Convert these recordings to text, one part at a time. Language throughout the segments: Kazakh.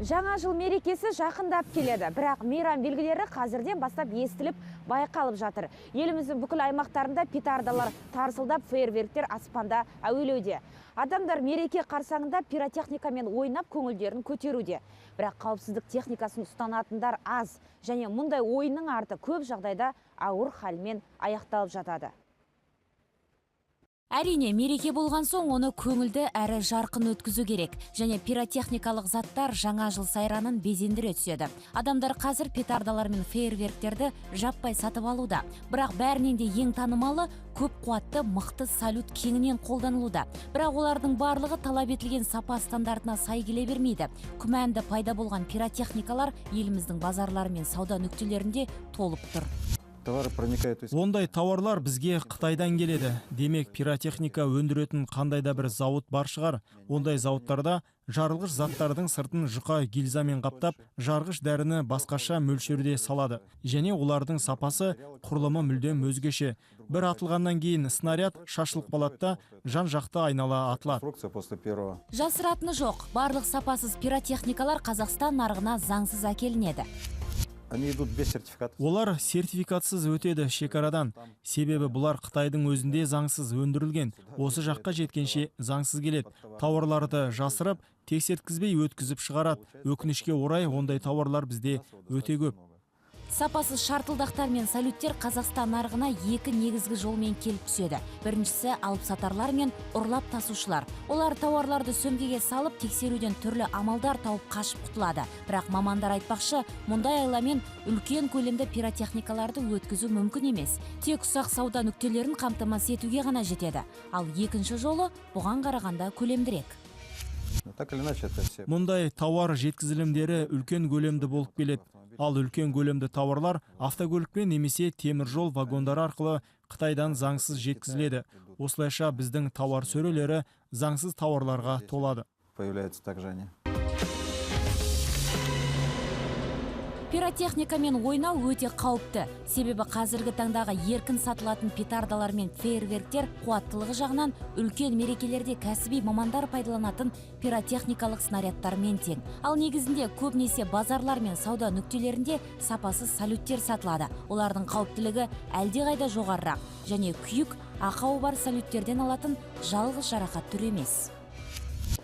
Жаңа жыл мерекесі жақындап келеді, бірақ мейрам белгілері қазірден бастап естіліп, байқалып жатыр. Еліміздің бүкіл аймақтарында петардалар тарсылдап, фейерверктер аспанда әуелеуде. Адамдар мереке қарсаңында пиротехникамен ойнап, көңілдерін көтеруде. Бірақ қауіпсіздік техникасын ұстанатындар аз, және мұндай ойынның арты көп жағдайда ауыр халмен аяқталып жатады. Әрине, мереке болған соң оны көңілді әрі жарқын өткізу керек. Және пиротехникалық заттар жаңа жыл сайранын безендіре түседі. Адамдар қазір петардалар мен фейерверктерді жаппай сатып алуда. Бірақ бәрінен де ең танымалы көп қуатты мықты салют кеңінен қолданылуда. Бірақ олардың барлығы талап етілген сапа стандартына сай келе бермейді. Күмәнді пайда болған пиротехникалар еліміздің базарлары мен сауда нүктелерінде толып тұр. Товары проникают из Ондай тауарлар бізге Қытайдан келеді. Демек, пиротехника өндіретін қандай да бір зауыт бар шығар. Ондай зауыттарда жарылғыш заттардың сыртын жұқа гильзамен қаптап, жарғыш дәріні басқаша мөлшерде салады. Және олардың сапасы, құрылымы мүлдем өзгеше. Бір атылғаннан кейін снаряд шашылып қалады да, жан жақты айнала атылады. Инструкция после первого. Жасыратыны жоқ, барлық сапасыз пиротехникалар Қазақстан нарығына заңсыз әкелінеді. Они идут без сертификата. Олар сертификатсыз өтеді шекарадан. Себебі бұлар Қытайдың өзінде заңсыз өндірілген. Осы жаққа жеткенше заңсыз келеді. Тауарларды жасырып, тексерткізбей өткізіп шығарады. Өкінішке орай, ондай тауарлар бізде өте көп. Сапасыз шартылдақтар мен салюттер Қазақстан нарығына екі негізгі жолмен келіп түседі. Біріншісі — алыпсатарлар мен ұрлап тасушылар. Олар тауарларды сөмкеге салып, тексеруден түрлі амалдар тауып қашып құтылады. Бірақ мамандар айтпақшы, мұндай айламен үлкен көлемді пиротехникаларды өткізу мүмкін емес. Тек ұсақ сауда нүктелерін қамтамасыз етуге ғана жетеді. Ал екінші жолы бұған қарағанда көлемдірек. Но так или иначе, это все. Мұндай тауар жеткізілімдері үлкен көлемді болып келеді. Ал үлкен көлемді тауарлар автокөлікпен немесе темір жол вагондары арқылы Қытайдан заңсыз жеткізіледі. Осылайша біздің тауар сөрелері заңсыз тауарларға толады. Появляются также они. Пиротехникамен ойнау өте қауіпті. Себебі қазіргі таңдағы еркін сатылатын петардалар мен фейерверктер қуаттылығы жағынан үлкен мерекелерде кәсіби мамандар пайдаланатын пиротехникалық снарядтармен тең. Ал негізінде көбінесе базарлар мен сауда нүктелерінде сапасыз салюттер сатылады. Олардың қауіптілігі әлдеқайда жоғарырақ және күйік ақауы бар салюттерден алатын жалғыз жарақат түрі емес.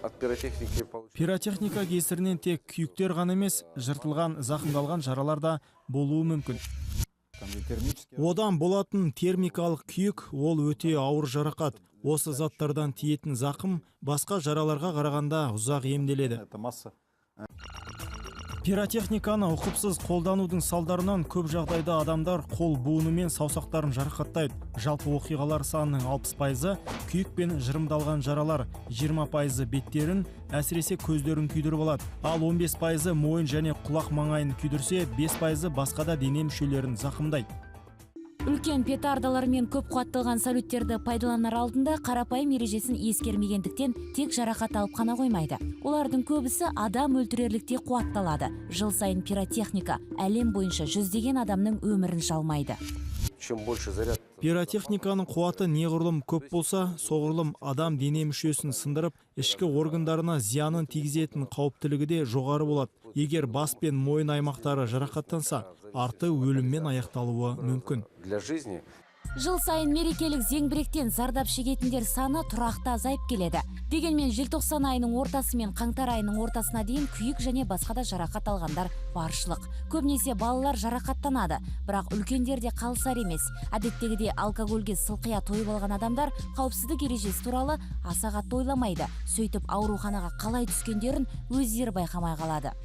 От пиротехники получается. Пиротехника кесірінен тек күйіктер ғана емес, жыртылған, зақымдалған жаралар да болуы мүмкін. Там и термические. Одан болатын термикалық күйік — ол өте ауыр жарақат. Осы заттардан тиетін зақым басқа жараларға қарағанда ұзақ емделеді. Это масса. Пиротехниканы ұқыпсыз қолданудың салдарынан көп жағдайда адамдар қол буыны мен саусақтарын жарақаттайды. Жалпы оқиғалар санының 60%-ы күйік пен жырымдалған жаралар, 20%-ы беттерін, әсіресе көздерін күйдіріп алады. Ал 15%-ы мойын және құлақ маңайын күйдірсе, 5%-ы басқа да дене мүшелерін зақымдайды. Үлкен петардалар мен көп қуаттылған салюттерді пайдаланар алдында қарапайым ережесін ескермегендіктен тек жарақат алып қана қоймайды. Олардың көбісі адам өлтірерліктей қуатталады. Жыл сайын пиротехника әлем бойынша жүздеген адамның өмірін жалмайды. Чем больше заряд. Пиротехниканың қуаты неғұрлым көп болса, соғұрлым адам дене мүшесін сындырып, ішкі органдарына зиянын тигізетін қауіптілігі де жоғары болады. Егер бас пен мойын аймақтары жарақаттанса, арты өліммен аяқталуы мүмкін. Для жизни. Жыл сайын мерекелік зеңбіректен зардап шегетіндер саны тұрақты азайып келеді. Дегенмен желтоқсан айының ортасы мен қаңтар айының ортасына дейін күйік және басқа да жарақат алғандар баршылық. Көбінесе балалар жарақаттанады, бірақ үлкендер де қалысар емес. Әдеттегідей алкогольге сылқия тойып алған адамдар қауіпсіздік ережесі туралы аса қатты ойламайды. Сөйтіп ауруханаға қалай түскендерін өздері байқамай қалады.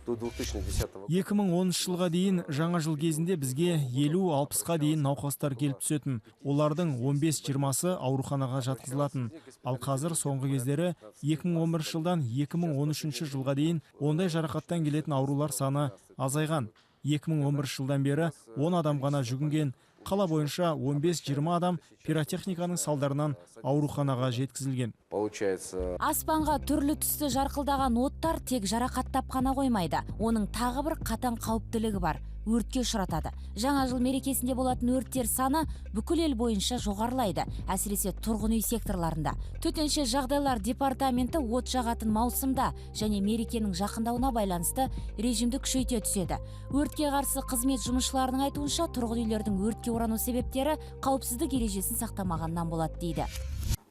До 2010 года. 2010 жылға дейін жаңа жыл кезінде бізге 50-60-қа дейін науқастар келіп түсетін. Олардың 15-20-сы ауруханаға жатқызылатын. Ал қазір соңғы кездері 2011 жылдан 2013 жылға дейін ондай жарақаттан келетін аурулар саны азайған. 2011 жылдан бері 10 адам ғана жүгінген. Қала бойынша 15-20 адам пиротехниканың салдарынан ауруханаға жеткізілген. Получается, Аспанға түрлі түсті жарқылдаған оттар тек жарақаттап қана қоймайды. Оның тағы бір қатаң қауіптілігі бар. өртке ұшыратады. Жаңа жыл мерекесінде болатын өрттер саны бүкіл ел бойынша жоғарылайды, әсіресе тұрғын үй секторларында. Төтенше жағдайлар департаменті от жағатын маусымда және мерекенің жақындауына байланысты режимді күшейте түседі. Өртке қарсы қызмет жұмысшыларының айтуынша, тұрғын үйлердің өртке орану себептері қауіпсіздік ережесін сақтамағаннан болады дейді.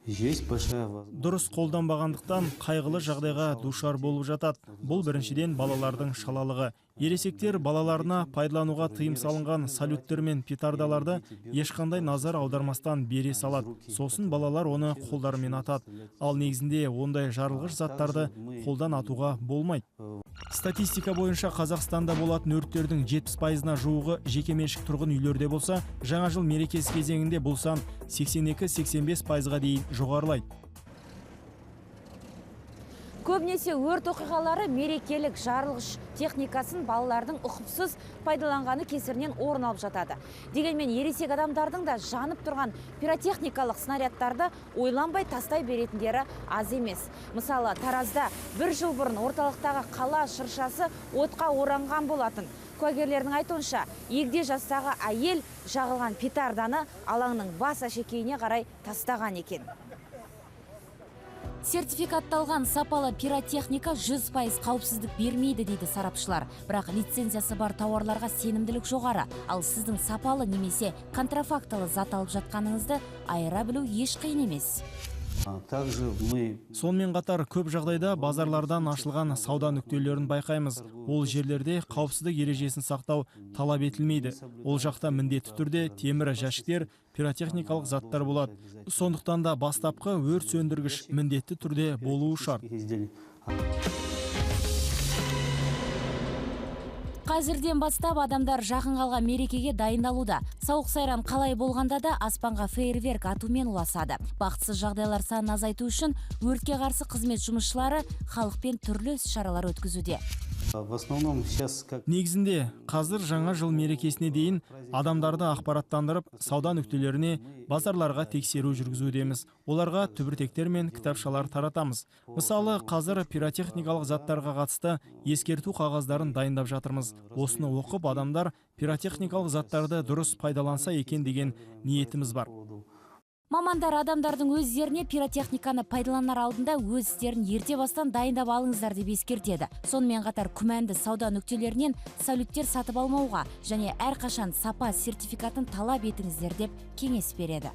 Есть большая возможность. Дұрыс қолданбағандықтан қайғылы жағдайға душар болып жатады. Бұл, біріншіден, балалардың шалалығы. Ересектер балаларына пайдалануға тыйым салынған салюттер мен петардаларды ешқандай назар аудармастан бере салады. Сосын балалар оны қолдарымен атады. Ал негізінде ондай жарылғыш заттарды қолдан атуға болмайды. Статистика бойынша, Қазақстанда болатын өрттердің 70%-ына жуығы жекеменшік тұрғын үйлерде болса, жаңа жыл мерекесі кезеңінде бұл сан 82-85%-ға дейін жоғарылайды. Көбінесе өрт оқиғалары мерекелік жарылғыш техникасын балалардың ұқыпсыз пайдаланғаны кесірінен орын алып жатады. Дегенмен ересек адамдардың да жанып тұрған пиротехникалық снарядтарды ойланбай тастай беретіндері аз емес. Мысалы, Таразда бір жыл бұрын орталықтағы қала шыршасы отқа оранған болатын. Куәгерлердің айтуынша, егде жастағы әйел жағылған петарданы алаңның бас әшекейіне қарай тастаған екен. Сертификатталған сапалы пиротехника 100% қауіпсіздік бермейді дейді сарапшылар. Бірақ лицензиясы бар тауарларға сенімділік жоғары. Ал сіздің сапалы немесе контрафактылы зат алып жатқаныңызды айыра білу еш қиын емес. Также мы Сонымен қатар көп жағдайда базарлардан ашылған сауда нүктелерін байқаймыз. Ол жерлерде қауіпсіздік ережесін сақтау талап етілмейді. Ол жақта міндетті түрде темір жәшіктер, пиротехникалық заттар болады. Сондықтан да бастапқы өрт сөндіргіш міндетті түрде болуы шарт. Изделий. Қазірден бастап адамдар жақын қалған мерекеге дайындалуда. Сауық сайран қалай болғанда да аспанға фейерверк атумен ұласады. Бақытсыз жағдайлар санын азайту үшін өртке қарсы қызмет жұмысшылары халықпен түрлі іс-шаралар өткізуде. В основном сейчас как Негізінде қазір жаңа жыл мерекесіне дейін адамдарды ақпараттандырып, сауда нүктелеріне, базарларға тексеру жүргізудеміз. Оларға түбіртектер мен кітапшалар таратамыз. Мысалы, қазір пиротехникалық заттарға қатысты ескерту қағаздарын дайындап жатырмыз. Осыны оқып, адамдар пиротехникалық заттарды дұрыс пайдаланса екен деген ниетіміз бар. Поводу Мамандар адамдардың өздеріне пиротехниканы пайдаланар алдында өз істерін ерте бастан дайындап алыңыздар деп ескертеді. Сонымен қатар күмәнді сауда нүктелерінен салюттер сатып алмауға және әрқашан сапа сертификатын талап етіңіздер деп кеңес береді.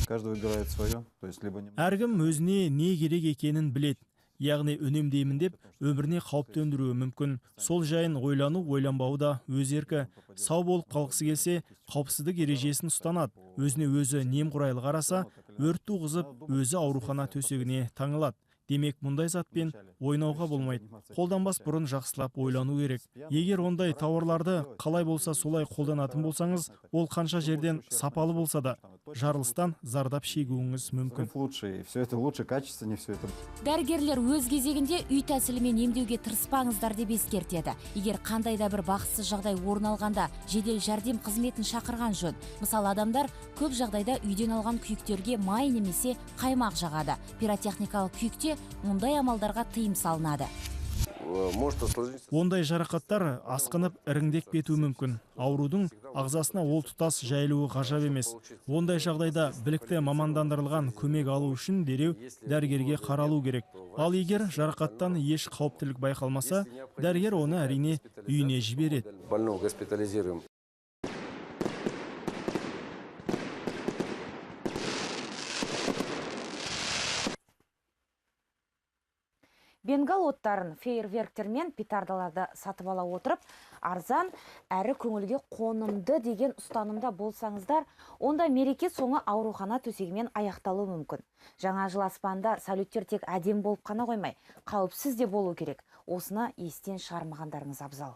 Каждый выбирает свое, то есть либо не Әркім өзіне не керек екенін біледі. Яғни үнемдеймін деп өміріне қауіп төндіруі мүмкін. Сол жайын ойлану, ойланбауы да өз еркі. Сау болып қалғысы келсе, қауіпсіздік ережесін ұстанады. Өзіне өзі немқұрайлы қараса, өрт туғызып, өзі аурухана төсегіне таңылады. Демек, мұндай затпен ойнауға болмайды. Қолданбас бұрын жақсылап ойлану керек. Егер ондай тауарларды қалай болса солай қолданатын болсаңыз, ол қанша жерден сапалы болса да, жарылыстан зардап шегуіңіз мүмкін. Взрыв лучше, и все это лучше, качественнее все это. Дәрігерлер өз кезегінде үй тәсілімен емдеуге тырыспаңыздар деп ескертеді. Егер қандай да бір бақытсыз жағдай орын алғанда, жедел жәрдем қызметін шақырған жөн. Мысалы, адамдар көп жағдайда үйден алған күйіктерге май немесе қаймақ жағады. Пиротехникалық күйікте мұндай амалдарға тыйым салынады. Может осложниться. Ондай жарақаттар асқынып, іріңдеп кетуі мүмкін. Аурудың ағзасына ол тұтас жайылуы ғажап емес. Ондай жағдайда білікті, мамандандырылған көмек алу үшін дереу дәрігерге қаралу керек. Ал егер жарақаттан еш қауіптілік байқалмаса, дәрігер оны, әрине, үйіне жібереді. Больного госпитализируем. Бенгал оттарын, фейерверктер мен петардаларды сатып ала отырып, арзан әрі көңілге қонымды деген ұстанымда болсаңыздар, онда мереке соңы аурухана төсегімен аяқталуы мүмкін. Жаңа жыл аспанда салюттер тек әдемі болып қана қоймай, қауіпсіз де болу керек. Осыны естен шығармағандарыңыз абзал.